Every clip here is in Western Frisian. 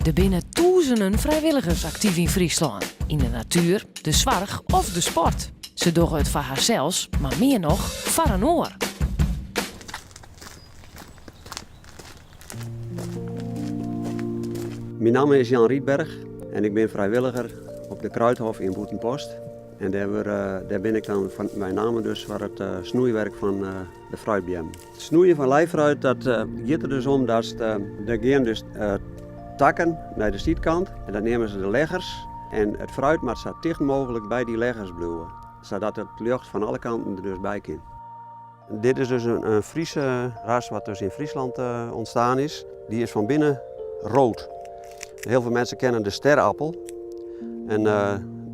Der binne tûzenen frijwilligers aktyf yn Fryslân, yn de natuer, de soarch of de sport. Se dogge it foar harsels, mar mear noch foar in oar. Myn namme is Jan Rietberg en ik bin frijwilliger op de Kruidhof yn Bûtenpost. En dêr, dêr bin ik dan fan, mei name dus foar it snoeiwerk fan de fruitbeammen. It snoeien fan leifruit dat giet der dus om dat der gean dus takken nei de sydkant en dat neame se de leggers. En it fruit moat sa ticht mooglik by dy leggers bliuwe, sadat it ljocht fan alle kanten der dus by kin. Dit is dus in Friese ras wat dus yn Friesland ûntstien is. Dy is fan binnen rood. Heel veel mensen kennen de sterappel en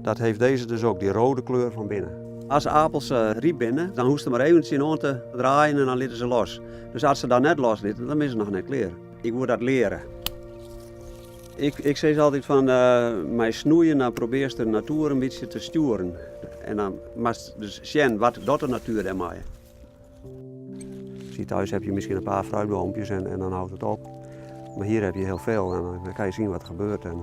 dat heeft deze dus ook, die rode kleur van binnen. As apels ryp binne, dan hoechst der mar even tsjinoan te draaien en dan litte se los. Dus as se dan net los litte, dan binne se noch net klear. Ik woe dat leare. Ik, ik sis altyd fan mei snoeien dan probearst de natuer in bytsje te stjoeren. En dan moatst dus sjen wat docht de natuer dêrmei. Zie thuis heb je misschien een paar fruitboompjes en, en dan houdt het op. Maar hier heb je heel veel en dan kan je zien wat er gebeurt. En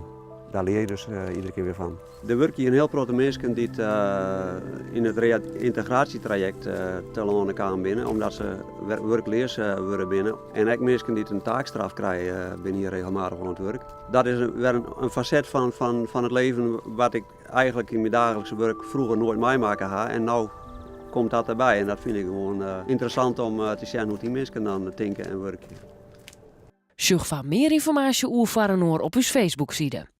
daar leer je dus uh, iedere keer weer van. Der wurkje in hiel protte minsken dy't yn it reyntegraasjetrajekt telâne kaam binne omdat se wurkleas wurde binne. En ek minsken dy't in taakstraf krije binne hjir regelmatich oan it wurk. Dat is wer in faset fan it leven wat ik eigenlik yn myn daaglikse wurk froeger noait meimakke ha en no komt dat derby en dat fyn ik gewoan ynteressant om te sjen hoe't dy minsken dan tinke en wurkje. Sjoch foar mear ynformaasje oer Foar Inoar op ús Facebookside.